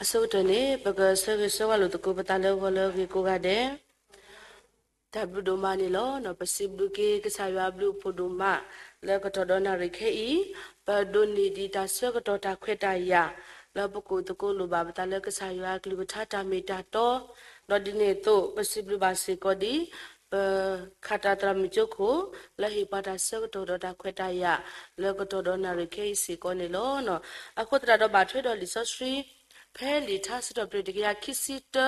အဆိကတၢၢ်န့ၣ် ပကဆၢဂ့ၤဆၢဝါလိာ်သကိးပသးလၢဂီၤလၢအဂ့ၤကိးဂၤဒဲး, တၢ်ဘျုးဒိၣ်မးန့ၣ်လီၤ. ပစံးဘျုးက့ၤကစၢ်ယွၤအဘျုးအဖှိၣ်ဒိၣ်မး လၢကတီၢ်ဒီးနၣ်ရံၣ်ခဲအံၤ, ပဒိးန့ၢ်ဒံးတၢ်ဆၢကတီၢ်တၢ်ခွဲးတၢ်ယာ် လၢပကိးသကိးလိာ်ဘၣ်ပသးလၢကစၢ်ယွၤအကလုၢ်ကထါတၢ်မ့ၢ်တၢ်တီ, ဒီးဒ်န့ၣ်အသိး ပစံးဘျုးဘၣ်စ့ၢ်ကီးဒ် ပခးတၢ်သရၣ်မုၣ်ကၠိခိၣ် လၢဟ့ၣ်ပှၤတၢ်ဆၢကတီၢ်ဒီးတၢ်ခွဲးတၢ်ယာ် လၢကတီၢ်ဒီးနၣ်ရံၣ်ခဲအံၤစ့ၢ်ကီးန့ၣ်လီၤ. အဃိသတးဒီးဘၣ်ထွဲဒီးလံာ်စီဆှံ ဖဲလံာ်ထါစံးထီၣ်ပတြၢၤတကယၤခံဆံတၢ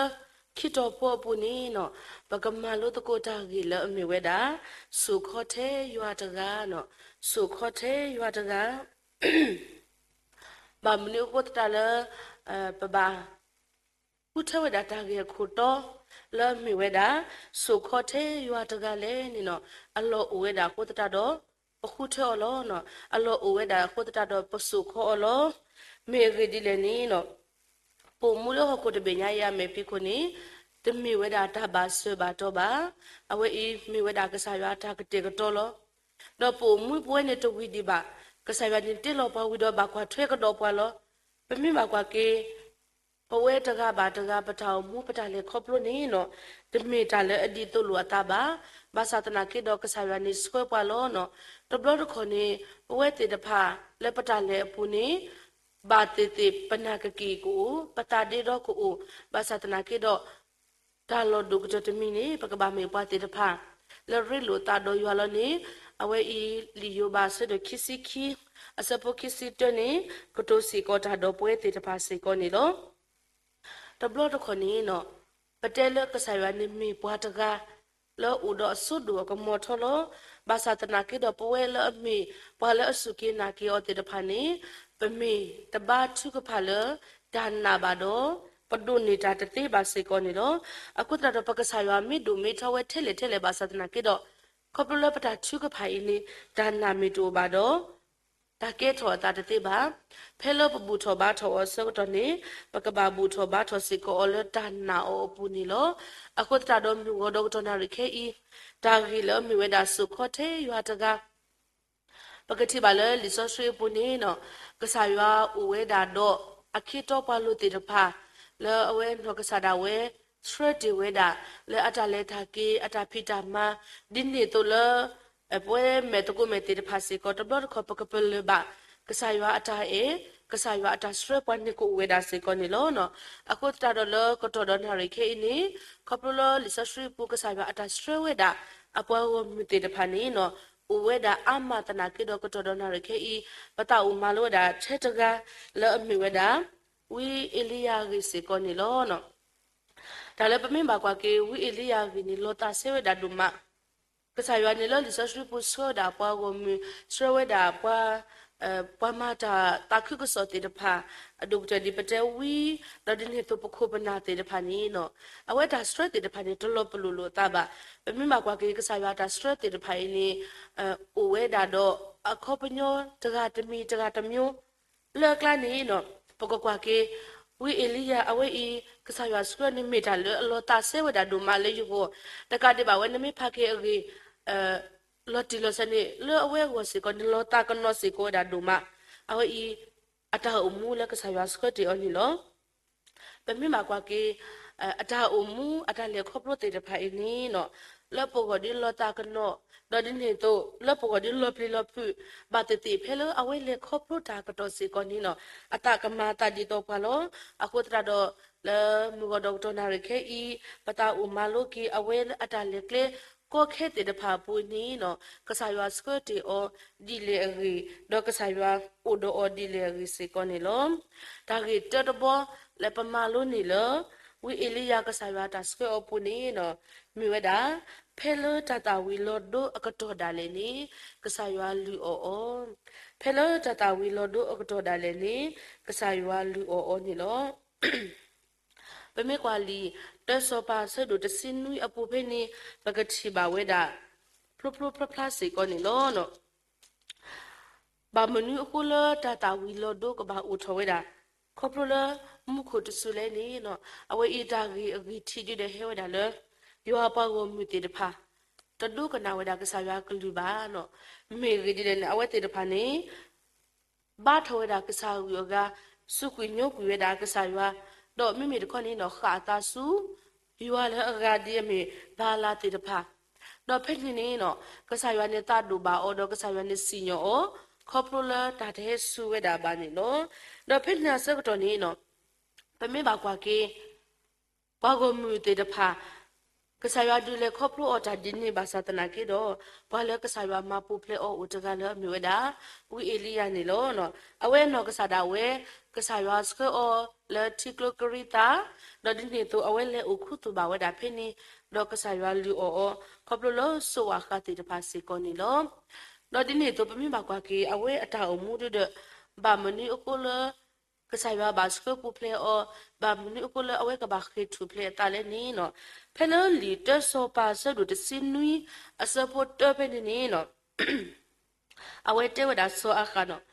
ခံတီၤဖိအပူၤန့ၣ်, ပကမၤလိသကိးတၢ်ဂ့ၢ်လၢအမ့ၢ်ဝဲဒၣ် စိာ်ခီထဲယွၤတဂၤ, စိာ်ခီထဲယွၤတဂၤ ဘၣ်မနုၤအဃိသတးလၢ ပဘၣ် ဃုထၢဝဲဒၣ်တၢ်ဂ့ၢ်အခိၣ်တီ လၢအမ့ၢ်ဝဲဒၣ် စိာ်ခီထဲယွၤတဂၤလဲၣ်န့ၣ်, အလီၢ်အိၣ်ဝဲဒၣ်အဃိသတးဒီး ပဃုထၢအီၤလီၤ. အလီၢ်အိၣ်ဝဲဒၣ်အဃိသတးဒီး ပစိာ်ခီအီၤလီၤ. မ့ၢ်အဂ့ၢ်ဒ်လဲၣ်န့ၣ်, ပအိၣ်မူလၢဟီၣ်ခိၣ်တဘ့ၣ်ညါအံၤအမဲာ်ဖံးခိၣ်န့ၣ် တမ့ၢ်ဝဲဒၣ်တၢ်ဘၣ်စၢၤဘၣ်တီၢ်ဘၣ်. အဝဲအံၤမ့ၢ်ဝဲဒၣ်ကစၢ်ယွၤအတၢ်ကတဲာ်ကတီၤလီၤ. ဒီးပအိၣ်မူပဝဲန့ၣ်တဝံၤဒံးဘၣ်. ကစၢ်ယွၤန့ၣ်တ့လီၤပှၤဝံၤဒီးဘၣ်ကွၢ်ထွဲကဒီးပှၤလီၤ. ပမ့ၢ်ဘၣ်ကွၢ်က့ၤ ပဝဲတဂၤဘၣ်တဂၤ ပတၢ်အိၣ်မူပတၢ်လဲၤခီဖျိန့ၣ်, တမ့ၢ်တၢ်လၢအဒ်သိးလိာ်အသးဘၣ်. ဘၣ်ဆၣ်သနာ်က့ဒီး ကစၢ်ယွၤန့ၣ်ဆှၢပှၤလီၤ. တဘျီတခီၣ်န့ၣ် ပဝဲသ့ၣ်တဖၣ်လၢပတၢ်လဲၤအပူၤန့ၣ် ဘၣ်သ့ၣ်သ့ၣ်ပနာ်ကက့ၢ်ကအိၣ်, ပသးဒ့ဒီကအိၣ်, ဘၣ်ဆၣ်သနာ်က့ဒီး တၢ်လီၢ်ဒိၣ်ကတၢၢ်တမံၤန့ၣ် ပကဘၣ်မ့ၢ်ပှၤသ့ၣ်တဖၣ် လၢရ့လိာ်သးဒီးယွၤလီၤန့ၣ်, အဝဲအံၤ လံာ်ယိၤဘးအဆၢဒိၣ်ခံဆံခံ အဆၢဖိခံဆံတၢန့ၣ် ကတိၤစ့ၢ်ကီးတၢ်ဒီးပဝဲသ့ၣ်တဖၣ်စ့ၢ်ကီးန့ၣ်လီၤ. တဘျီတခီၣ်န့ၣ် ပတဲလၢကစၢ်ယွၤန့ၣ်မ့ၢ်ပှၤတဂၤ လၢအအိၣ်ဒီးအစိဒိၣ်အကမီၤထီလီၤ. ဘၣ်ဆၣ်သနာ်က့ဒီး ပဝဲလၢအမ့ၢ်ပှၤလၢအစူၢ်က့ၤနာ်က့ၤအီၤသ့ၣ်တဖၣ်န့ၣ် ပမ့ၢ်တဘါထုကဖၣ်လၢတၢ်နာ်ဘၣ်ဒီး ပဒိးန့ၢ်တၢ်တသ့ဘၣ်စ့ၢ်ကီးန့ၣ်လီၤ. အဃိသတးဒီး ပကစၢ်ယွၤမ့ၢ်ဒိၣ်မ့ၢ်ထီဝဲထဲလဲၣ်ထဲလဲၣ်ဘၣ်ဆၣ်သနာ်က့ဒီး ခီဖျိလၢပတၢ်ထုကဖၣ်အံၤန့ၣ် တၢ်နာ်မ့ၢ်တအိၣ်ဘၣ်ဒီး တၢ်ကဲထီၣ်အသးတသ့ဘၣ်. ဖဲလၢပဘူၣ်ထီၣ်ဘါထီၣ်အီၤအဆၢကတီၢ်န့ၣ် ပကဘၣ်ဘူၣ်ထီၣ်ဘါထီၣ်စ့ၢ်ကီးအီၤလၢတၢ်နာ်အီၤအပူၤန့ၣ်လီၤ. အဃိသတးဒီး မုၢ်ဂီၤဒီးကတီၢ်နၣ်ရံၣ်ခဲအံၤ တၢ်ဂ့ၢ်လၢအမ့ၢ်ဝဲဒၣ်စိာ်ခီထဲယွၤတဂၤ ပကထံၣ်ဘၣ်လၢလံာ်စီဆှံအပူၤန့ၣ် ကစၢ်ယွၤအိၣ်ဝဲဒၣ်ဒီးအခ့အတီပှၤလိၤသ့ၣ်တဖၣ် လၢအဝဲနီၢ်ကစၢ်ဒၣ်ဝဲ ဆှၢတ့ၢ်ဝဲဒၣ် လၢအတၢ်လဲၤတၢ်က့ၤ အတၢ်ဖံးတၢ်မၤ ဒ်န့ၣ်အသိးလၢ ပဝဲမဲာ်သကိးမဲာ်သ့ၣ်တဖၣ်စ့ၢ်ကီး တဘျီတခီၣ်ပကပလၢၢ်ဘၣ် ကစၢ်ယွၤအတၢ်အဲၣ် ကစၢ်ယွၤအတၢ်ဆှၢပှၤန့ၣ်ကအိၣ်ဝဲဒၣ်စ့ၢ်ကီးန့ၣ်လီၤ. အဃိသတးဒီးလၢကတီၢ်ဒီးနၣ်ရံၣ်ခဲအံၤန့ၣ် ခီဖျိလၢလံာ်စီဆှံအပူၤ ကစၢ်ယွၤအတၢ်ဆှၢဝဲဒၣ် အပှၤဂီၢ်မုၢ်သ့ၣ်တဖၣ်န့ၣ် အိၣ်ဝဲဒၣ်အါမးသနာ်က့ဒီး ကတီၢ်ဒီးနၣ်ရံၣ်ခဲအံၤ ပသးအိၣ်မၤလိဝဲဒၣ်ထဲတဂၤ လၢအမ့ၢ်ဝဲဒၣ် ဝံအ့လံယၤအဂ့ၢ်စ့ၢ်ကီးန့ၣ်လီၤ. တၢ်လၢပမ့ၢ်ဘၣ်ကွၢ်က့ၤ ဝံအ့လံယၤအဂ့ၢ်န့ၣ် လီၤသးစဲဝဲဒၣ်ဒိၣ်မး. ကစၢ်ယွၤန့ၣ်လၢလံာ်စီဆှံပူၤဆှၢဝဲဒၣ်ပှၤဂီၢ်မုၢ် ဆှၢဝဲဒၣ်ပှၤ ပှၤမၤတၢ်သးခုကစီၣ်သ့ၣ်တဖၣ် အဒိၣ်ကတၢၢ်ဒ်ပတဲဝံ ဒီးဒ်န့ၣ်အသိးပခိၣ်ပနၢ်သ့ၣ်တဖၣ်န့ၣ် အဝဲတၢ်ဆှၢသ့ၣ်တဖၣ်န့ၣ် တလီၤပလိာ်လိာ်အသးဘၣ်. ပမ့ၢ်ဘၣ်ကွၢ်က့ၤ ကစၢ်ယွၤတၢ်ဆှၢသ့ၣ်တဖၣ်အံၤန့ၣ် အိၣ်ဝဲဒၣ်ဒီးအခီပညီတဂၤတမံၤတဂၤတမျိုး လၢအကျါန့ၣ် ပကကွၢ်က့ၤ ဝံအ့လံယၤအဝဲအံၤ ကစၢ်ယွၤဆှၢန့ၣ်မ့ၢ်တၢ်လၢအလီၤသးစဲဝဲဒၣ်ဒိၣ်မးလၢယဂီၢ်, တကးဒံးဘၣ်ဝဲ နမ့ၢ်ဖးက့ၤအဂ့ၢ် လီၤတံၢ်လီၤဆဲးန့ၣ် လၢအဝဲအဂီၢ်စ့ၢ်ကီးန့ၣ် လီၤသးကနီၤစ့ၢ်ကီးဝဲဒၣ်ဒိၣ်မး, အဝဲအံၤ အတၢ်အိၣ်မူလၢကစၢ်ယွၤဆှၢတ့ၢ်အီၤန့ၣ်လီၤ. ပမ့ၢ်ဘၣ်ကွၢ်က့ၤ အတၢ်အိၣ်မူအတၢ်လဲၤခီဖျိသ့ၣ်တဖၣ်အံၤန့ၣ် လၢပဂီၢ်ဒ်လီၤသးကနီၤ, ဒီးဒ်န့ၣ်အသိး လၢပဂီၢ်ဒ်လီၤပျံၤလီၤဖုး, ဘၣ်သ့ၣ်သ့ၣ်ဖဲလၢအဝဲလဲၤခီဖျိတၢ်ကတီၢ်စ့ၢ်ကီးန့ၣ် အသးကမၤသးဒ်သိးပှၤလီၤ. အဃိသတးဒီး လၢမုၢ်ဂီၤဒီးကတီၢ်နၣ်ရံၣ်ခဲအံၤ ပသးအိၣ်မၤလိက့ၤအဝဲလၢအတၢ်လဲၤကျဲ ကီခဲသ့ၣ်တဖၣ်အပူၤန့ၣ် ကစၢ်ယွၤဆှၢတ့ၢ်အီၤဒ်လဲၣ်အဂ့ၢ်, ဒီးကစၢ်ယွၤအိၣ်ဒီးအီၤဒ်လဲၣ်အဂ့ၢ်စ့ၢ်ကီးန့ၣ်လီၤ. တၢ်ဂ့ၢ်တၢတဘီလၢပမၤလိန့ၣ်လၢ ဝံအ့လံယၤကစၢ်ယွၤတၢ်ဆှၢအီၤအပူၤန့ၣ် မ့ၢ်ဝဲဒၣ် ဖဲလၢတၢ်သၣ်ဝံၤလီၤဒိအကတီၢ်ဒၣ်လဲာ်န့ၣ် ကစၢ်ယွၤလုၢ်အီၣ်အီၤ, ဖဲလၢတၢ်သၣ်ဝံၤလီၤဒိအကတီၢ်ဒၣ်လဲာ်န့ၣ် ကစၢ်ယွၤလုၢ်အီၣ်အီၤန့ၣ်လီၤ. ပမ့ၢ်ကွၢ်လံာ်တၢစီၤပၤအဆၢဒိၣ်တဆံနွံအပူၤဖဲန့ၣ် ပကထံၣ်ဘၣ်ဝဲဒၣ် ဖျိဖျိဖျါဖျါစ့ၢ်ကီးန့ၣ်လီၤ. ဘၣ်မနုၤအဃိလၢတၢ်သၣ်ဝံၤလီၤဒိကဘၣ်အိၣ်ထီၣ်ဝဲဒၣ် ခီဖျိလၢမူခိၣ်တစူၤလဲၣ်န့ၣ် အဝဲအံၤတၢ်ဂ့ၢ်အဂံၢ်ထံးဒုးဒီးဟဲဝဲဒၣ်လၢ ယွၤပှၤဂီၢ်မုၢ်သ့ၣ်တဖၣ် တဒိကနၣ်ဝဲဒၣ်ကစၢ်ယွၤကလုၢ်ဘၣ်. မ့ၢ်ဂ့ၢ်ဒ်လဲၣ်န့ၣ် အဝဲသ့ၣ်တဖၣ်န့ၣ် ဘါထီၣ်ဝဲဒၣ်ကစၢ်အဂုၤအဂၤ, စူးကွံာ်ညိကွံာ်ဝဲဒၣ်ကစၢ်ယွၤ, ဒီးမ့မ့ၢ်တခီန့ၣ်ဒီး ဃၣ်အသးဆူ ယွၤလၢအဂၤဒ်အမ့ၢ်ဘၤအလးသ့ၣ်တဖၣ်, ဒီးဖဲန့ၣ်န့ၣ် ကစၢ်ယွၤန့ၣ်သးဒိၣ်ဘၣ်အီၤ ဒီးကစၢ်ယွၤန့ၣ်စံၣ်ညီၣ်အီၤ ခီဖျိလၢတၢ်တဟဲစူၤဝဲဒၣ်ဘၣ်န့ၣ်လီၤ. ဒီးဖဲန့ၣ်အဆၢကတီၢ်န့ၣ် ပမ့ၢ်ဘၣ်ကွၢ်က့ၤ ပှၤဂီၢ်မုၢ်သ့ၣ်တဖၣ် ကစၢ်ယွၤဒုးလဲၤခီဖျိအီၤတၢ်ဒ်န့ၣ်ဘၣ်ဆၣ်သနာ်က့ဒီး ပှၤလၢကစၢ်ယွၤမၤပူၤဖျဲးအီၤအိၣ်တဂၤလၢအမ့ၢ်ဝဲဒၣ် ဝံအ့လံယၤန့ၣ်လီၤ. အဝဲအနီၢ်ကစၢ်ဒၣ်ဝဲ ကစၢ်ယွၤဆှၢအီၤလၢထံကျိကရံသး, ဒီးဒ်န့ၣ်အသိးအဝဲလဲၤအိၣ်ခူသူၣ်ဘၣ်ဝဲဒၣ်ဖဲန့ၣ်, ဒီးကစၢ်ယွၤလုၢ်အီၣ်အီၤ ခီဖျိလၢစိးဝၣ်ဃးသ့ၣ်တဖၣ်စ့ၢ်ကီးန့ၣ်လီၤ. ဒီးဒ်န့ၣ်အသိးပမ့ၢ်ဘၣ်ကွၢ်က့ၤ အဝဲအတၢ်အိၣ်မူဒုဒီး ဘၣ်မနုၤအဃိလၢ ကစၢ်ယွၤဘၣ်ဆှၢပူၤဖျဲးအီၤ, ဘၣ်မနုၤအဃိလၢအဝဲကဘၣ်ဃ့ၢ်ထူၣ်ဖျဲးအသးလဲၣ်န့ၣ်, ဖဲလၢလံာ်တၢစီၤပၤအဆၢဒိၣ်တဆံနွံ အဆၢဖိတၢဖဲန့ၣ်န့ၣ် အဝဲတဲဝဲဒၣ်စီၤအၤဃၣ်န့ၣ်,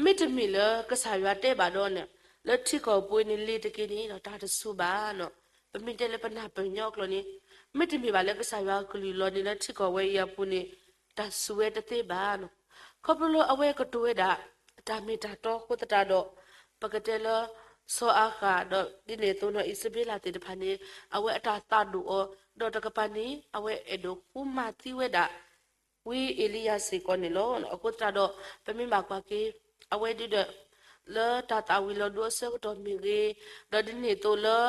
မ့တမ့ၢ်လၢကစၢ်ယွၤတဲဘၣ်ဒီးန့ၣ်, လၢထံကီၢ်ပူၤအံၤန့ၣ်လ့ၤတက့ၢ်န့ၣ်ဒီး တၢ်တစူၤဘၣ်န့ၣ်, ပမ့ၢ်တဲလၢပနၢ်ပၢၢ်ညီအကျိာ်န့ၣ်, မ့တမ့ၢ်ဘၣ်လၢကစၢ်ယွၤကလုၢ်လီၤန့ၣ်လၢထံကီၢ်ဝဲအံၤအပူၤန့ၣ် တၢ်စူၤဝဲတသ့ဘၣ်န့ၣ်, ခီဖျိလၢအဝဲကတိၤဝဲဒၣ် တၢ်မ့ၢ်တၢ်တီအဃိသတးဒီး ပကတဲလၢ စီၤအၤဃၣ်ဒီးဒ်န့ၣ်အသိးန့ၣ် အံၣ်စဘ့လးသ့ၣ်တဖၣ်န့ၣ် အဝဲအတၢ်သးဒိၣ်အီၤ, ဒီးတကပၤန့ၣ် အဝဲအဲၣ်ဒိးဃုမၤသံဝဲဒၣ် ဝံအ့လံယၤစ့ၢ်ကီးန့ၣ်လီၤ. အဃိသတးဒီး ပမ့ၢ်ဘၣ်ကွၢ်က့ၤ အဝဲဒုဒီး လၢတၢ်သၣ်ဝံၤလီၤဒိအဆၢကတီၢ်မ့ၢ်ဂ့ၤ, ဒီးဒ်န့ၣ်အသိးလၢ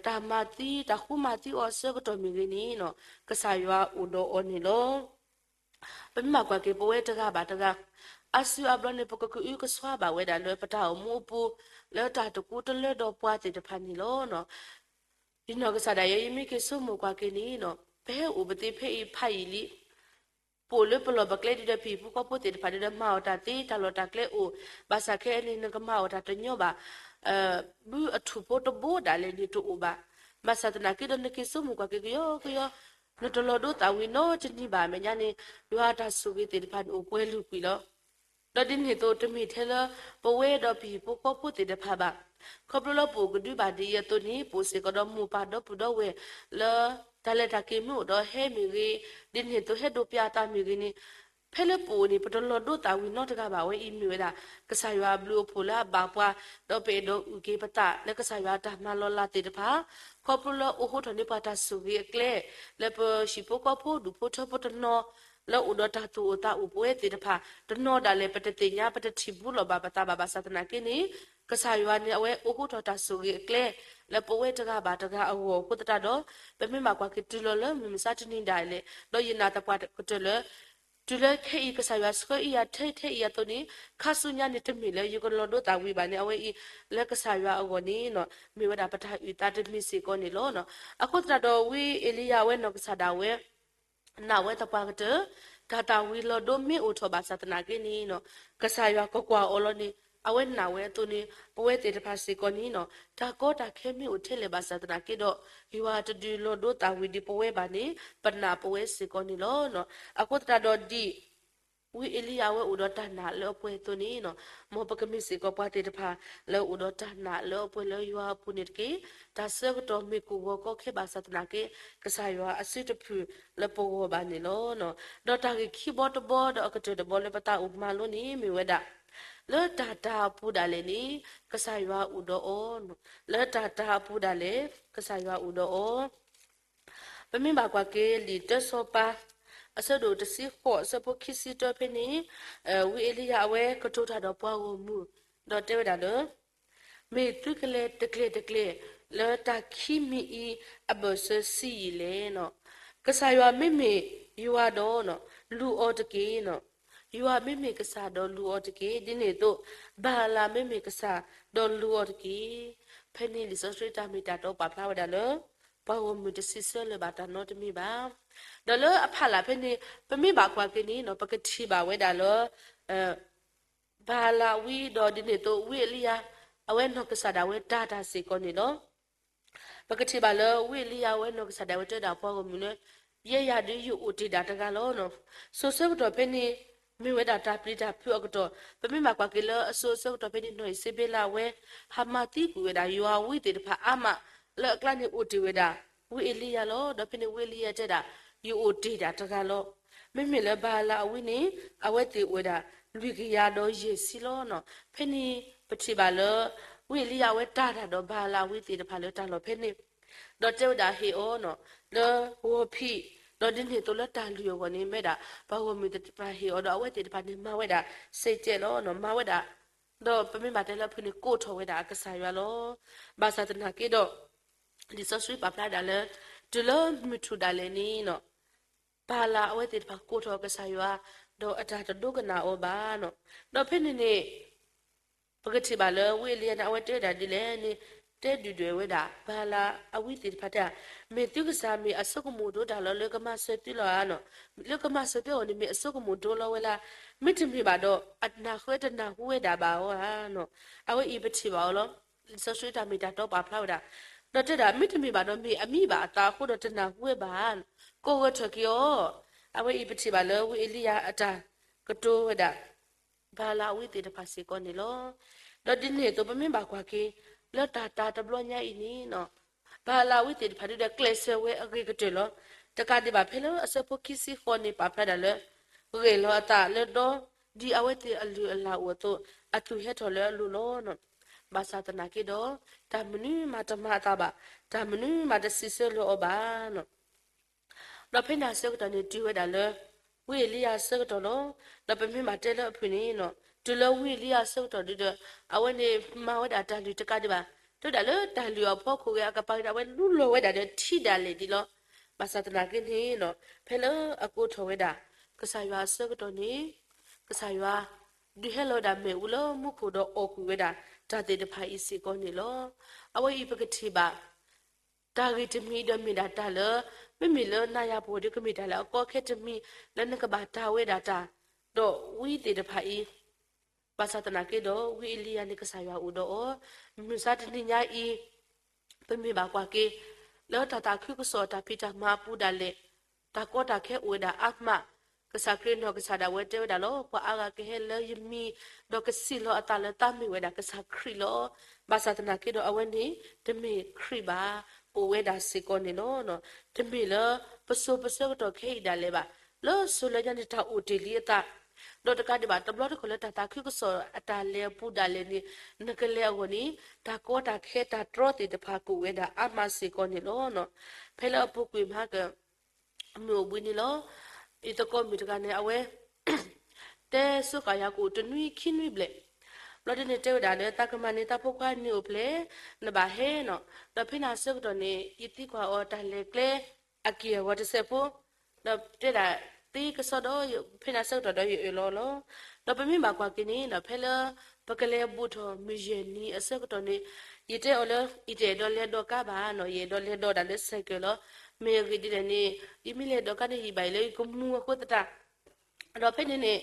တၢ်မၤသံ တၢ်ဃုမၤသံအီၤအဆၢကတီၢ်မ့ၢ်ဂ့ၤန့ၣ် ကစၢ်ယွၤအိၣ်ဒီးအီၤန့ၣ်လီၤ. ပမ့ၢ်ဘၣ်ကွၢ်က့ၤ ပဝဲတဂၤဘၣ်တဂၤ အါစုအါဘျီန့ၣ် ပကကအုကစွါဘၣ်ဝဲဒၣ်လၢပတၢ်အိၣ်မူအပူၤ လၢတၢ်တကူတလၢဒီးပှၤသ့ၣ်တဖၣ်န့ၣ်လီၤ. ယနီၢ်ကစၢ်ဒၣ်ယဲ ယမ့ၢ်က့ၤဆိကမိၣ်ကွၢ်က့ၤန့ၣ် ပဟဲအိၣ်ပသ့ဖဲအံၤဖးယံာ်လံ ပအိၣ်လၢပလီၢ်ပကျဲဒုဒီး ပဟံၣ်ဖိဃီဖိသ့ၣ်တဖၣ်ဒုဒီး မၤအီၣ်တၢ်သ့ တၢ်လီၢ်တၢ်ကျဲအိၣ်, ဘၣ်ဆၣ်ခဲအံၤန့ၣ် နကမၤအီၣ်တၢ်တညီဘၣ်, ဘုအထူၣ်ဖိတဘိဒၣ်လဲာ်န့ၣ်တအိၣ်ဘၣ်. ဘၣ်ဆၣ်သနာ်က့ဒီး နက့ၤဆိကမိၣ်ကွၢ်က့ၤကယီကယီ, နတလီၤဒိသးဝံၤနီတနံၤဘၣ် မဲာ်ညါန့ၣ် ယွၤအတၢ်ဆိၣ်ဂ့ၤသ့ၣ်တဖၣ်န့ၣ်အိၣ်ပှဲၤလုာ်ကွံာ်လီၤ. ဒီးဒ်န့ၣ်အသိး တမ့ၢ်ထဲလၢ ပဝဲဒီးပဟံၣ်ဖိဃီဖိသ့ၣ်တဖၣ်ဘၣ်. ခီဖျိလၢပအိၣ်ကဒုဘၣ်ဒ်အံၤအသိးန့ၣ် ပအိၣ်စ့ၢ်ကီးဒီးမိၢ်ပၢ်ဒီပုၢ်ဒီဝဲၢ်လၢ တၢ်လဲၤတၢ်က့ၤမ့ၢ်အိၣ်ဒီးဟဲမ့ၢ်ဂ့ၤ, ဒ်န့ၣ်အသိးဟဲဒိးပျၢ်အသးမ့ၢ်ဂ့ၤန့ၣ်, ဖဲလၢပအိၣ်န့ၣ် ပတလီၤဒိသးဝံၤနီတဂၤဘၣ်. အဝဲအံၤမ့ၢ်ဝဲဒၣ် ကစၢ်ယွၤအဘျုးအဖှိၣ်လၢအဘၣ်ပှၤ, ဒီးပအဲၣ်ဒိးအုၣ်က့ၤပသး လၢကစၢ်ယွၤအတၢ်မၤလီၤလးသ့ၣ်တဖၣ်, ခီဖျိလၢအိးထီၣ်န့ၢ်ပှၤတၢ်ဆိၣ်ဂ့ၤအကျဲ လၢပဟံၣ်ဖိဃီဖိဒူၣ်ဖိထၢဖိတနီၤ လၢအိၣ်ဒီးတၢ်သူၣ်အိၣ်သးအိၣ်ပဝဲသ့ၣ်တဖၣ်, တနီၤဒၣ်လဲာ် ပတသ့ၣ်ညါ ပတထံၣ်ဘူးလီၤဘၣ်ပသးဘၣ်. ဘၣ်ဆၣ်သနာ်က့န့ၣ် ကစၢ်ယွၤန့ၣ် အဝဲအိးထီၣ်တၢ်ဆိၣ်ဂ့ၤအကျဲ လၢပဝဲတဂၤဘၣ်တဂၤအဂီၢ်အဃိသတးဒီး ပမ့ၢ်ဘၣ်ကွၢ်က့ၤတုၤလီၤလၢမုၢ်မဆါတနံၤဒၣ်လဲာ် ဒီးယနာ်သပှၢ်ကတၢၢ်လၢ တုၤလၢခဲအံၤ ကစၢ်ယွၤဆှၢအံၤယၤထဲထဲအံၤအသိးန့ၣ် ခါဆူညါန့ၣ် တမ့ၢ်လၢယကလီၤဒိသးဝံၤဘၣ်န့ၣ် အဝဲအံၤ လၢကစၢ်ယွၤအဂီၢ်န့ၣ် မ့ၢ်ဝဲဒၣ်ပတၢ်အုၣ်သးတမံၤစ့ၢ်ကီးန့ၣ်လီၤ. အဃိသတးဒီး ဝံအ့လံယၤအဝဲနီၢ်ကစၢ်ဒၣ်ဝဲ နာ်ဝဲသပှၢ်ကတၢၢ် တၢ်သၣ်ဝံၤလီၤဒိမ့ၢ်အိၣ်ထီၣ်ဘၣ်ဆၣ်သနာ်က့န့ၣ် ကစၢ်ယွၤကကွၢ်အီၤလီၤန့ၣ် အဝဲနာ်ဝဲအသိးန့ၣ် ပဝဲသ့ၣ်တဖၣ်စ့ၢ်ကီးန့ၣ် တၢ်ကီတၢ်ခဲမ့ၢ်အိၣ်ထဲလဲၣ်ဘၣ်ဆၣ်သနာ်က့ဒီး ယွၤတဒုးလီၤဒိသးဝံၤဒ်ပဝဲဘၣ်န့ၣ် ပနာ်ပဝဲစ့ၢ်ကီးန့ၣ်လီၤ. အဃိသတးဒီးဒ် ဝံအ့လံယၤအဝဲအိၣ်ဒီးတၢ်နာ်လၢအပှဲၤအသိးန့ၣ် မ်ပကမ့ၢ်စ့ၢ်ကီးပှၤသ့ၣ်တဖၣ် လၢအိၣ်ဒီးတၢ်နာ်လၢအပှဲၤလၢယွၤအပူၤန့ၣ်တက့ၢ်. တၢ်ဆၢကတီၢ်မ့ၢ်ကအိၣ်ဂီၤကီခဲဘၣ်ဆၣ်သနာ်က့ ကစၢ်ယွၤအစုတဖုၣ်လၢပဂီၢ်ဘၣ်န့ၣ်လီၤ. ဒီးတၢ်ဂ့ၢ်ခံဘီတဘီဒီးအကတၢၢ်တဘီလၢပသးအိၣ်မၤလိန့ၣ်မ့ၢ်ဝဲဒၣ် လၢတၢ်တၤအပူၤဒၣ်လဲာ်န့ၣ် ကစၢ်ယွၤအိၣ်ဒီးအီၤ, လၢတၢ်တၤအပူၤဒၣ်လဲာ် ကစၢ်ယွၤအိၣ်ဒီးအီၤ ပမ့ၢ်ဘၣ်ကွၢ်က့ၤလံာ်တၢစီၤပၤ အဆၢဒိၣ်တဆံဃိး အဆၢဖိခံဆံတၢဖဲန့ၣ် ဝံအ့လံယၤအဝဲကတိၤတၢ်ဒီးပှၤဂီၢ်မုၢ် ဒီးတဲဝဲဒၣ်လၢ မ့ၢ်သုကလဲၤတကျဲၤတကျဲၤ လၢတၢ်ခံမံၤအံၤအဘၢၣ်စၢၤဆံးယံာ်လဲၣ်န့ၣ်, ကစၢ်ယွၤမ့မ့ၢ်ယွၤဒီး လူၤအီၤတက့ၢ်န့ၣ်, ယွၤမ့မ့ၢ်ကစၢ်ဒီးလူၤအီၤတက့ၢ်, ဒ်န့ၣ်အသိး ဘၤအလးမ့မ့ၢ်ကစၢ်ဒီးလူၤအီၤတက့ၢ်. ဖဲန့ၣ်လံာ်စီဆှံတၢ်မ့ၢ်တၢ်တီပာ်ဖျါဝဲဒၣ်လၢ ပှၤဂီၢ်မုၢ်တဆံးဆၢလၢၤဘၣ်တၢ်နီတမံၤဘၣ်. ဒီးလၢအဖီလာ်ဖဲန့ၣ် ပမ့ၢ်ဘၣ်ကွၢ်က့ၤန့ၣ် ပကထံၣ်ဘၣ်ဝဲဒၣ်လၢ ဘၤအလးဝံဒီးဒ်န့ၣ်အသိး ဝံအ့လံယၤ အဝဲနီၢ်ကစၢ်ဒၣ်ဝဲတၢ်တၢ်စ့ၢ်ကီးန့ၣ်လီၤ. ပကထံၣ်ဘၣ်လၢဝံအ့လံယၤအဝဲနီၢ်ကစၢ်ဒၣ်ဝဲတဲဒၣ်ပှၤဂီၢ်မုၢ်လၢ ယဲယၤဒုးယအိၣ်တ့ၢ်ဒၣ်တဂၤလီၤ. စိၤဆၢကတီၢ်ဖဲန့ၣ် မ့ၢ်ဝဲဒၣ်တၢ်ပျံၤတၢ်ဖုးအကတီၢ်, ပမ့ၢ်ဘၣ်ကွၢ်က့ၤလၢအစိၤဆၢကတီၢ်ဖဲန့ၣ် နီၢ်အံၣ်စဘ့လးအဝဲ ဟးမၤသံကွံာ်ဝဲဒၣ်ယွၤအဝံသ့ၣ်တဖၣ်အါမး လၢအကျါန့ၣ်အိၣ်တ့ၢ်ဝဲဒၣ် ဝံအ့လံယၤလီၤ. ဒီးဖဲန့ၣ်ဝံအ့လံယၤတဲဒၣ် ယအိၣ်တ့ၢ်ဒၣ်တဂၤလီၤ. မ့မ့ၢ်လၢဘၤအလးအဝံန့ၣ် အဝဲသ့ၣ်အိၣ်ဝဲဒၣ် လွံၢ်ကယၤဒီးယဲၢ်ဆံလီၤ. ဖဲန့ၣ်ပထံၣ်ဘၣ်လၢ ဝံအ့လံယၤအဝဲတၢ်တၢ်ဒီးဘၤအၤလးအဝံသ့ၣ်တဖၣ်လၢတၢ်လီၢ်ဖဲန့ၣ်, ဒီးတဲဝဲဒၣ်ဟ့ၣ်အီၤနီၤ လၢဂီၤဖံး, ဒီးဒ်န့ၣ်အသိးလၢတၢ်လုၢ်အဂီၢ်န့ၣ် မ့ၢ်ဒၣ် ပှၤဂီၢ်မုၢ်တဖၣ်ဟ့ၣ်အီၤဒီး အဝဲသ့ၣ်တဖၣ်န့ၣ် မၤဝဲဒၣ်စဲးကဲးလီၤနီၤ, မၤဝဲဒၣ်, ဒီးပမ့ၢ်ဘၣ်တဲလၢအဖုၣ်န့ၣ် ကိးထီၣ်ဝဲဒၣ်အကစၢ်ယွၤလီၤ. ဘၣ်ဆၣ်သနာ်က့ဒီး လံာ်စီဆှံပာ်ဖျါဒၣ်လၢ တုၤလၢမုၢ်ထူၣ်ဒၣ်လဲာ်န့ၣ်နီၤ ဘၤလးအဝဲသ့ၣ်တဖၣ်ကိးထီၣ်ကစၢ်ယွၤ, ဒီးအတၢ်တဒိကနၣ်အီၤဘၣ်နီၤ. ဒီးဖဲန့ၣ်န့ၣ် ပကထံၣ်ဘၣ်လၢဝံအ့လံယၤန့ၣ် အဝဲတဲဝဲဒၣ်ဒ်လဲၣ်န့ၣ်, တဲဒုၣ်ဒွဲၣ်ဝဲဒၣ် ဘၤလးအဝံသ့ၣ်တဖၣ်တဲ, မ့ၢ်သုကစၢ်မ့ၢ်အစိကမီၤဒိတၢ်လီၤ လၢကမၤစၢၤသုလီၤဧါနီၤ, လၢကမၤစၢၤသုအဂီၢ်န့ၣ် မ့ၢ်အစိကမီၤဒိလီၤဝဲလၢ, မ့တမ့ၢ်ဘၣ်ဒီး အနၢ်ဃဲတနၢ်ဟူဝဲဒၣ်ဘၣ်အီၤဧါနီၤ. အဝဲအံၤပထံၣ်ဘၣ်အီၤလီၤ. လံာ်စီဆှံတၢ်မ့ၢ်တၢ်တီပာ်ဖျါဝဲဒၣ်, ဒီးတဲဒၣ် မ့တမ့ၢ်ဘၣ်ဒီး မ့ၢ်အမံဘၣ်အသးအဃိဒီးတနၢ်ဟူဝဲဘၣ်ဧါ, ကိးဂဲၤထီၣ်က့ၤအီၤ. အဝဲအံၤပထံၣ်ဘၣ်လၢဝံအ့လံယၤအတၢ်ကတိၤဝဲဒၣ် ဘၤလးအဝံသ့ၣ်တဖၣ်စ့ၢ်ကီးန့ၣ်လီၤ. ဒီးဒ်န့ၣ်အသိး ပမ့ၢ်ဘၣ်ကွၢ်က့ၤ လၢတၢ်တၢ်တဘျီညါအံၤန့ၣ်နီၤ, ဘၤလးအဝံသ့ၣ်တဖၣ်ဒုးဒီးကျဲးစၢးဝဲအဂ့ၤကတၢၢ်လီၤ. တကးဒံးဘၣ်ဖဲလၢအဆၢဖိခံဆံဃိးန့ၣ် ပာ်ဖျါဒၣ်လၢ ဂဲၤလီၤအသးလၢဒီ ဒ်အဝဲသ့ၣ်အလုၢ်အလၢ်အိၣ်အသိး အသူၣ်ဟဲထီၣ်လၢအလိၤလီၤနီၤ. ဘၣ်ဆၣ်သနာ်က့ဒီး တၢ်မနုၤမးတမၤအသးဘၣ်, တၢ်မနုၤမးတစံးဆၢလၢအီၤဘၣ်နီၤ. ဒီးဖဲန့ၣ်အဆၢကတီၢ်န့ၣ် တုၤဝဲဒၣ်လၢ ဝံအ့လံယၤအဆၢကတီၢ်လီၤ. ဒီးပမ့ၢ်ဘၣ်တဲလၢအဖုၣ်န့ၣ်နီၤ, တုၤလၢဝံအ့လံယၤအဆၢကတီၢ်ဒုးဒီး အဝဲန့ၣ်မၤဝဲဒၣ်တၢ်လုၢ်တကးဒံးဘၣ်, တဲဝဲဒၣ်လၢတၢ်လုၢ်အဖီခိၣ်ဂ့ၤ အကပၤဂ့ၤဒီး အဝဲလူလီၤဝဲဒၣ်ဒီးထံဒၣ်လဲာ်ဒံးလီၤ. ဘၣ်ဆၣ်သနာ်က့န့ၣ်နီၤ, ဖဲလၢအကိးထီၣ်ဝဲဒၣ် ကစၢ်ယွၤအဆၢကတီၢ်န့ၣ်, ကစၢ်ယွၤ ဒုးဟဲလီၤဝဲဒၣ်မ့ၣ်အူလၢမူခိၣ်ဒီးအီၣ်ကွံာ်ဝဲဒၣ် တၢ်သ့ၣ်တဖၣ်အံၤစ့ၢ်ကီးန့ၣ်လီၤ. အဝဲအံၤပကထံၣ်ဘၣ် တၢ်ဂ့ၢ်တမံၤဒီးမ့ၢ်ဒၣ်တၢ်လၢ မ့မ့ၢ်လၢနၤယၤပဂီၢ်ဒီး ကမ့ၢ်တၢ်လၢအကီခဲတမံၤ လၢနကဘၣ်တၢ်ဝဲဒၣ်တၢ် ဒီးဝံသ့ၣ်တဖၣ်အံၤ, ဘၣ်ဆၣ်သနာ်က့ဒီး ဝံအ့လံယၤန့ၣ် ကစၢ်ယွၤအိၣ်ဒီးအီၤ, မုၢ်ဆါတနံၤညါအံၤ ပမ့ၢ်ဘၣ်ကွၢ်က့ၤ လၢတၢ်သးခုကစီၣ်တၢ်ဖံးတၢ်မၤအပူၤဒၣ်လဲာ်, တၢ်ကီတၢ်ခဲအိၣ်ဝဲဒၣ်အါမး, ကစၢ်ခရံာ်နီၢ်ကစၢ်ဒၣ်ဝဲတဲဝဲဒၣ်လီၤ. ပှၤအါဂၤကဟဲလၢယမံၤ, ဒီးကစံၣ်လီၤအသးလၢသးမ့ၢ်ဝဲဒၣ်ကစၢ်ခရံာ်လီၤ. ဘၣ်ဆၣ်သနာ်က့ဒီး အဝဲန့ၣ် တမ့ၢ်ခရံာ်ဘၣ်, အိၣ်ဝဲဒၣ်စ့ၢ်ကီးန့ၣ်လီၤ. တမ့ၢ်လၢပစိၤပဆၢကတီၢ်ခဲအံၤဒၣ်လဲာ်ဘၣ်, လၢစိၤလၢညါန့ၣ် တၢ်အိၣ်တ့ၢ်လံအသး ဒီးတကးဒံးဘၣ် တဘျီတခီၣ်လၢတၢ်သးခုကစီၣ်အတၢ်လဲၤအပူၤဒၣ်လဲာ်န့ၣ်, နကလဲၤအဂီၢ်န့ၣ် တၢ်ကီတၢ်ခဲတၢ်တြီသ့ၣ်တဖၣ်ကအိၣ်ဝဲဒၣ်အါမးစ့ၢ်ကီးန့ၣ်လီၤ. ဖဲလၢအပူၤကွံာ်မၤက မုၢ်အိၣ်ဘှံးနံၤလီၤ. ယသကိးမုၣ်တဂၤန့ၣ် အဝဲ တဲစ့ၢ်ကီးယၤကအိၣ်တနွံခံနွံဘျဲၣ်, ဘျီဒ်န့ၣ်တဲဝဲဒၣ်လၢ သးကမၤန့ၢ်သးဖိခွါန့ၣ်အိၣ်ဖျဲၣ်, နဘၣ်ဟဲနီၤ. ဒီးဖဲန့ၣ်အဆၢကတီၢ်န့ၣ် ယသံကွၢ်အီၤတၢ်လဲၤကျဲ အက့ၢ်အဂီၤတစဲးဖိ, ဒီးတဲဒၣ်သ့ကစီဒီး ဖဲန့ၣ်အဆၢကတီၢ်ဒီးယအၢၣ်လီၤလီၤ. ဒီးပမ့ၢ်ဘၣ်ကွၢ်က့ၤန့ၣ်ဒီး ဖဲလၢပကလဲၤဘူးထီၣ်မုၢ်ယဲၢ်နံၤအဆၢကတီၢ်န့ၣ်, ယတဲအီၤလၢ ယတအဲၣ်ဒိးလဲၤဒိးကါဘၣ်နီၤ, ယအဲၣ်ဒိးလဲၤဒိးဒၣ်လၢစဲးကဲးလီၤ. မ့ၢ်အဂ့ၢ်ဒ်လဲၣ်န့ၣ် ယမ့ၢ်လဲၤဒိးကါန့ၣ် ယဘၣ်အၢၣ်လီၤလၢယကမူအဃိသတး ဒီးဖဲန့ၣ်န့ၣ်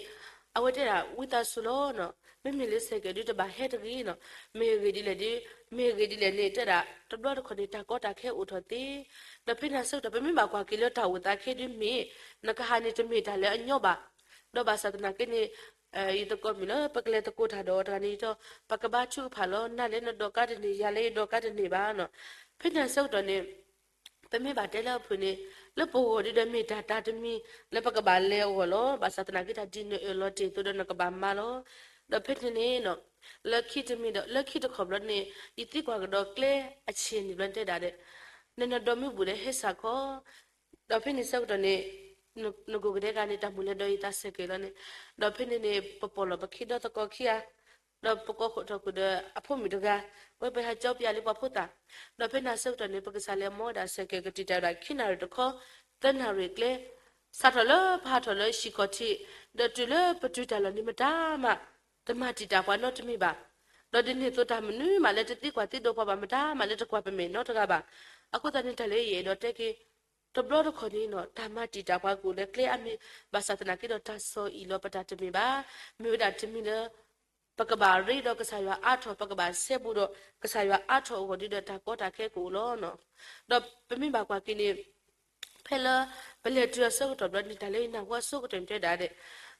အဝဲတဲဒၣ် ဝံသးစူၤလီၤနီၤ, မ့မ့ၢ်လၢစဲးကဲးဒုးတဘၣ်ဟဲတဂ့ၤနီၤ, မ့ၢ်အဂ့ၢ်ဒ်လဲၣ်ဒုး, မ့ၢ်အဂ့ၢ်ဒ်လဲၣ်န့ၣ် တဲဒၣ် တဘျီတခီၣ်န့ၣ် တၢ်ကီတၢ်ခဲအိၣ်ထီၣ်သ့, ဒီးဖဲန့ၣ်အဆၢကတီၢ် ပမ့ၢ်ဘၣ်ကွၢ်က့ၤလၢတၢ်အိၣ်သးခဲဒုးမ့ၢ် နကဟးန့ၣ်တမ့ၢ်တၢ်လၢအညီဘၣ်, ဒီးဘၣ်ဆၣ်သနာ်က့န့ၣ် ယသကိးမုၣ်လၢပကလဲၤသကိးတၢ်ဒီးအီၤတဂၤန့ၣ်ဒီး ပကဘါထုကဖၣ်လီၤ, နၤလၢနဒိးကါတန့ၢ် ယၤလၢယဒိးကါတန့ၢ်ဘၣ်နီၤ, ဖဲန့ၣ်အဆၢကတီၢ်န့ၣ် ပမ့ၢ်ဘၣ်တဲလၢအဖုၣ်န့ၣ် လၢပဂီၢ်ဒုးဒီးမ့ၢ်တၢ်တၢ်တမံၤလၢပကဘၣ်လဲၤအဂီၢ်လီၤ. ဘၣ်ဆၣ်သနာ်က့တၢ်ဒ်နအၢၣ်လီၤတ့ၢ်အသိးဒီးနကဘၣ်မၤလီၤ. ဒီးဖဲန့ၣ်န့ၣ် လၢခံတမံၤဒီး လၢခံတခီၣ်ဘျီန့ၣ် ယသံကွၢ်ကဒီးကျဲအဆံးန့ၣ်ဘျီတဲဒၣ်ဒီး နနဒိးမ့ၢ်ဘူၣ်ဒီးဟဲစးခီ ဒီးဖဲန့ၣ်ဆၢကတီၢ်န့ၣ် နကိးကဒဲကါန့ၣ် တၢ်မုၢ်လဲၤဒီးယသးစဲးကဲးလီၤန့ၣ်, ဒီးဖဲန့ၣ်န့ၣ် ပပိာ်လီၤပခ့ဒီသကိးခံဂၤ, ဒီးပကိးဃီၣ်ထီၣ်ကွံာ်ဒီးအဖိမုၣ်တဂၤ, ဝဲပဟးကၠီပယၣ်လၢပှၤဖိသၣ်, ဒီးဖဲန့ၣ်ဆၢကတီၢ်န့ၣ် ပကစၢ်လဲၤမီဝဲဒၣ်စဲးကဲးကတံာ်တၢ်ဝဲဒၣ်ခံနၣ်ရံၣ်တခီ, သၢနၣ်ရံၣ်ကျဲ, စးထီၣ်လၢပဟးထီၣ်လၢဟံၣ်ခီၣ်ထံး, ဒီးတုၤလၢပတုၤတၢ်လီၢ်န့ၣ် မတၤမး တမၤတံာ်တာ်ပှၤနီတမံၤဘၣ်. ဒီးဒ်န့ၣ်အသိးတၢ်မနုၤမးလၢတသံကွၢ်သံဒိးပှၤဘၣ်, မတၤမးလၢတကွၢ်ပမဲာ်နီတဂၤဘၣ်. အဃိသတးန့ၣ် တၢ်လၢယအဲၣ်ဒိးတဲက့ၤ တဘျီတခီၣ်န့ၣ်နီၤ တၢ်မၤတံာ်တာ်ပှၤကအိၣ်လၢကျဲအါမံၤ, ဘၣ်ဆၣ်သနာ်က့ဒီးတၢ်ဆီၣ်အံၣ်လီၤပတၢ်တမ့ၢ်ဘၣ်. မ့ၢ်ဝဲဒၣ်တမံၤလၢ ပကဘၣ်ရ့ဒီးကစၢ်ယွၤအါထီၣ်, ပကဘၣ်ဆဲးဘူးဒီးကစၢ်ယွၤအါထီၣ်အဂီၢ်ဒုးဒီးတၢ်ကီတၢ်ခဲကအိၣ်လီၤနီၤ. ဒီးပမ့ၢ်ဘၣ်ကွၢ်က့ၤန့ၣ် ဖဲလၢ ပလဲၤတုၤအဆၢကတီၢ်ဘျီန့ၣ် တၢ်လၢယနၢ်ဟူအဆိကတၢၢ်န့ၣ်တဲဒၣ်ဒီး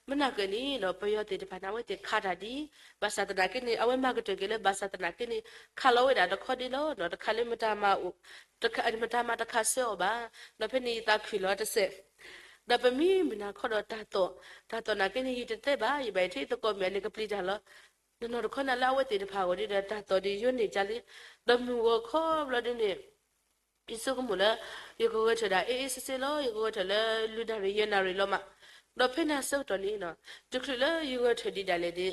မနၤကၢၢ်န့ၣ်ဒီး ပယီၤသ့ၣ်တဖၣ်န့ၣ် အဝဲသ့ၣ်ခးတၢ်ဒ် ဘၣ်ဆၣ်သနာ်က့န့ၣ် အဝဲမၤကတၢၢ်က့ၤလၢ ဘၣ်ဆၣ်သနာ်က့န့ၣ် ခးလီၤဝဲဒၣ်တခီဒ့လီၤနီၤ, တခးလၢမတၤမၤအိၣ်, တခး မတၤမၤတခးဆၢအီၤဘၣ်. ဒီးဖဲန့ၣ်ယသးခုၣ်လီၤတစဲး, ဒီးပမ့ၢ်မုၢ်နၤခီဒီးတၢ်သီၣ်, တၢ်သီၣ်နာ်က့န့ၣ် ယတတဲဘၣ်, ယဘၣ်ယထံၣ်သကိးမုၣ်အန့ၣ်ကပျံၤတၢ်လီၤ. နီၢ်နီၢ်တခီန့ၣ်လၢအဝဲသ့ၣ်တဖၣ်အဂီၢ်ဒ်ဒီး တၢ်သီၣ်ဒ်ယိန့ၢ်ကၢလံ, ဒီးမုၢ်ဂီၤခီဘျီဒ်န့ၣ် ယဆိကမိၣ်လၢ ယကဂဲၤထၢၣ်ဒၣ် အ့အ့စ့စ့လီၤ, ယကဂဲၤထၢၣ်လၢ လွံၢ်နၣ်ရံၣ်ယဲၢ်နၣ်ရံၣ်လီၤမး, ဒီးဖဲန့ၣ်အဆၢကတီၢ်န့ၣ် တချုးလၢယဂဲၤထၢၣ်ဒံးဒၣ်လဲာ်ဒီး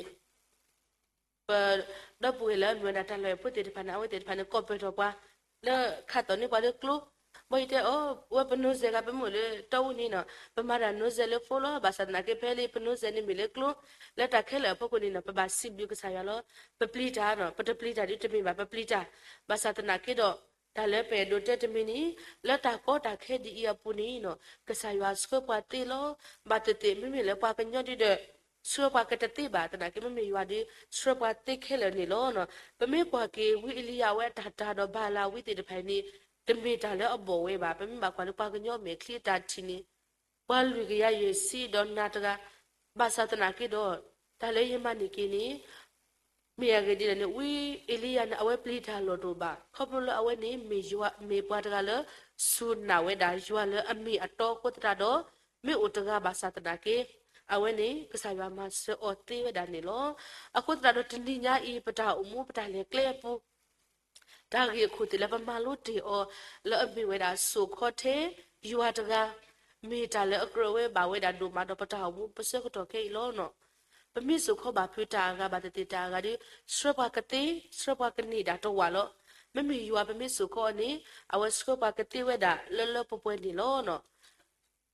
ပ ဒီပုၢ်ဝဲၢ်လၢအမ့ၢ်ဝဲဒၣ်တၢ်လီၢ်ဖိသ့ၣ်တဖၣ်န့ၣ် အဝဲသ့ၣ်တဖၣ်န့ၣ် ကိးပၢၢ်ထီၣ်ပှၤ လၢခးသီၣ်န့ၢ်ပှၤလၢကျိ, ဘၣ်ယတဲအီၤ ဝဲပနိစဲးဂၤ ပမ့ၢ်အိၣ်လၢတီအူန့ၣ်နီၤ ပမၤတၢ်နိစဲးလၢဖိလီၤ, ဘၣ်ဆၣ်သနာ်က့ ဖဲလၢပနိစဲးန့ၣ်မ့ၢ်လၢကျိ, လၢတၢ်ခဲလၢာ်အဖီခိၣ်န့ၣ်နီၤ ပဘၣ်စံးဘျုးကစၢ်ယွၤလီၤ, ပပျံၤတၢ်နီၤ, ပတပျံၤတၢ်ဒ်တမ့ၢ်ဘၣ် ပပျံၤတၢ်, ဘၣ်ဆၣ်သနာ်က့ဒီး တၢ်လၢပအဲၣ်ဒိးတဲတမံၤန့ၣ် လၢတၢ်ကီတၢ်ခဲဒ်အံၤအပူၤန့ၣ်နီၤ ကစၢ်ယွၤဆှၢပှၤသ့လီၤ, ဘၣ်သ့ၣ်သ့ၣ် မ့မ့ၢ်လၢပှၤကညီဒ်ဒီး ဆှၢပှၤကတသ့ဘၣ်, သနာ်က့မ့မ့ၢ်ယွၤဒီး ဆှၢပှၤသ့ခဲလၢာ်န့ၣ်လီၤ. ပမ့ၢ်ကွၢ်က့ၤ ဝံအ့လံယၤအဝဲအတၢ်တာ်ဒီး ဘၤလးဝံသ့ၣ်တဖၣ်အံၤန့ၣ် တမ့ၢ်တၢ်လၢအဘီၣ်ဝဲဘၣ်. ပမ့ၢ်ဘၣ်ကွၢ်လၢပှၤကညီမဲာ်ချံအတၢ်ထံၣ်န့ၣ် ပှၤလွံၢ်ကယၤယဲၢ်ဆံဒီးနၤတဂၤ, ဘၣ်ဆၣ်သနာ်က့ဒီး တၢ်လၢယမၤန့ၢ်က့ၤန့ၣ် မ့ၢ်အဂ့ၢ်ဒ်လဲၣ်န့ၣ် ဝံအ့လံယၤန့ၣ် အဝဲပျံၤတၢ်လီၢ်တအိၣ်ဘၣ်. ခီဖျိလၢအဝဲန့ၣ် မ့ၢ်ယွၤ မ့ၢ်ပှၤတဂၤလၢ စူၢ်နာ်ဝဲဒၣ်ယွၤလၢအမ့ၢ်အတီအဃိသတးဒီး မ့ၢ်အိၣ်တဂၤဘၣ်ဆၣ်သနာ်က့ အဝဲန့ၣ် ကစၢ်ယွၤမၤစၢၤအီၤသ့ဝဲဒၣ်န့ၣ်လီၤ. အဃိသတးဒီးတနံၤညါအံၤ ပတၢ်အိၣ်မူပတၢ်လဲၤကျဲအပူၤ တၢ်ဂ့ၢ်အခိၣ်သ့ၣ်လၢပမၤလိတ့ၢ်အီၤ လၢအမ့ၢ်ဝဲဒၣ်စိာ်ခီထဲယွၤတဂၤ မ့ၢ်တၢ်လၢအကြၢးဝဲဘၣ်ဝဲဒၣ်ဒိၣ်မးဒီးပတၢ်အိၣ်မူပဆၢကတီၢ်ခဲအံၤလီၤ. ပမ့ၢ်စိာ်ခီဘၣ်ဖုးတၢ်အဂၤဘၣ်သ့ၣ်သ့ၣ်တၢ်အဂၤဒီး ဆှၢပှၤကသ့ ဆှၢပှၤကန့ၢ်ဒၣ်တဝာ်လီၤ. မ့မ့ၢ်ယွၤပမ့ၢ်စိာ်ခီအီၤန့ၣ် အဝဲဆှၢပှၤကသ့ဝဲဒၣ်လၢလၢပှဲၤပှဲၤန့ၣ်လီၤ.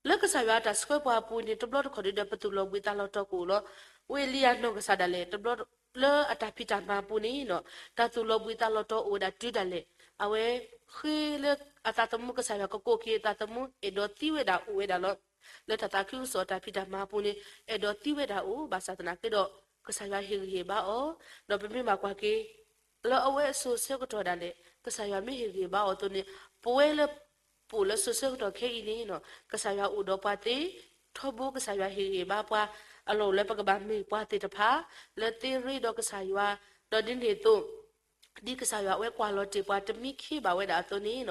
လၢကစၢ်ယွၤအတၢ်ဆှၢပှၤအပူၤန့ၣ် တဘျီတခီၣ်ဒ်ဒီး ပသူၣ်လီၤဘှံးသးလီၤတီၤကအိၣ်လီၤ. ဝံအ့လံယၤနီၢ်ကစၢ်ဒၣ်လဲာ် တဘျီလၢအတၢ်ဖံးတၢ်မၤအပူၤန့ၣ် တၢ်သူၣ်လီၤဘှံးသးလီၤတီၤအိၣ်ဝဲဒၣ်တုၤဒၣ်လဲာ် အဝဲဃ့လၢအသးသမူ ကစၢ်ယွၤကကိးက့ၤအသးသမူ အဲၣ်ဒိးသံဝဲဒၣ်အိၣ်ဝဲဒၣ်လီၤ. လၢတၢ်သးခုကစီၣ်တၢ်ဖံးတၢ်မၤအပူၤန့ၣ် အဲၣ်ဒိးသံဝဲဒၣ်အိၣ် ဘၣ်ဆၣ်သနာ်က့ဒီး ကစၢ်ယွၤဟ့ၣ်ဂံၢ်ဟ့ၣ်ဘါအီၤ, ဒီးပမ့ၢ်ဘၣ်ကွၢ်က့ၤ လၢအဝဲအစိၤဆၢကတီၢ်ဒၣ်လဲာ် ကစၢ်ယွၤမ့ၢ်ဟ့ၣ်ဂံၢ်ဘါအီၤအသိးန့ၣ် ပဝဲလၢ ပအိၣ်လၢစိၤဆၢကတီၢ်ခဲအံၤန့ၣ် ကစၢ်ယွၤအိၣ်ဒီးပှၤသ့, ထီဘိကစၢ်ယွၤဟ့ၣ်ဂံၢ်ဘါပှၤ အလီၢ်အိၣ်လၢပကဘၣ်မ့ၢ်ပှၤသ့ၣ်တဖၣ် လၢသ့ရ့ဒီးကစၢ်ယွၤ, ဒီးဒ်န့ၣ်အသိး ဒ်ကစၢ်ယွၤအဝဲကွၢ်လီၤတ့ၢ်ပှၤတမံခ့ဘၣ်ဝဲဒၣ်အသိးန့ၣ်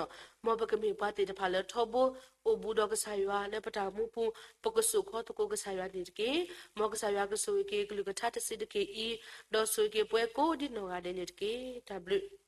မ်ပကမ့ၢ်ပှၤသ့ၣ်တဖၣ်လၢထီဘိ အိၣ်ဘူးဒီးကစၢ်ယွၤလၢပတၢ်အိၣ်မူပူၤ ပကစိာ်ခီသကိးကစၢ်ယွၤန့ၣ်တက့ၢ်. မ်ကစၢ်ယွၤကဆိၣ်ဂ့ၤက့ၤကလုၢ်ကထါတဆံးတက့ၢ်အံၤ, ဒီးဆိၣ်ဂ့ၤက့ၤပှၤကိးဒ်နီၢ်ဂၤဒဲးန့ၣ်တက့ၢ်. တၢ်ဘျုး